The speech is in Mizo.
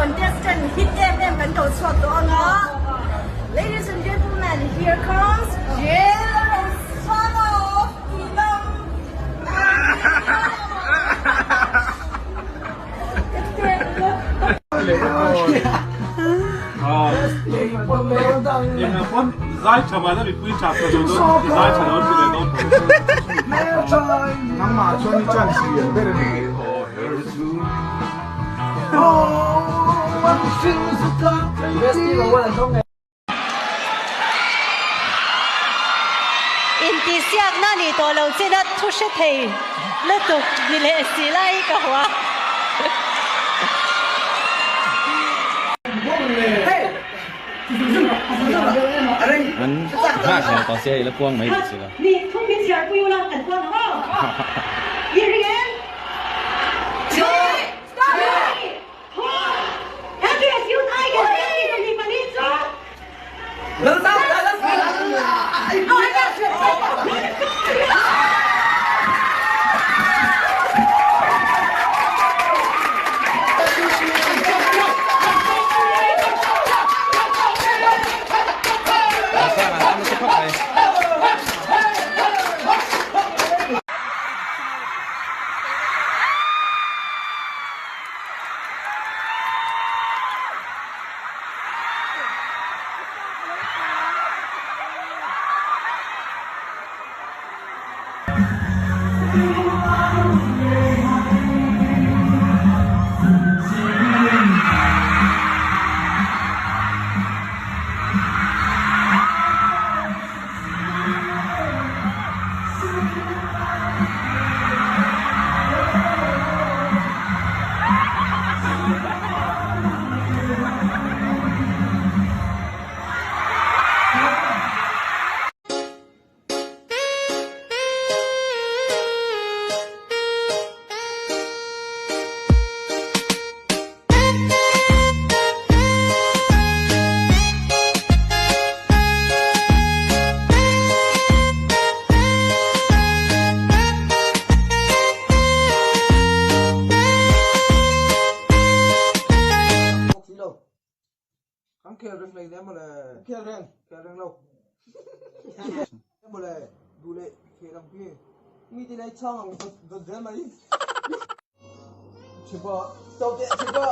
contestant hit em em kan ko chhuak tawh ang a. Ladies and gentlemen, here comes Jalrosanga of Tuidang. Zai tha mahla mipui tha tha lo dawn zai tha lo ti leh dawn tho. Nangmah chuan i chance lian ber a ni. Intihsiakna nih tawh lo chin a thu hre thei lutuk ni leh si lai ka hua. Ni thum min chhiar pui ula kan puang ang aw. I ring em? Kan khel reng hleinem mawle. Khel reng. Khel reng lo. Mawle duh leh khel ang pi. Mi te lei chhang ang dawt zel mai. Chhipa. Stop teh chhipa.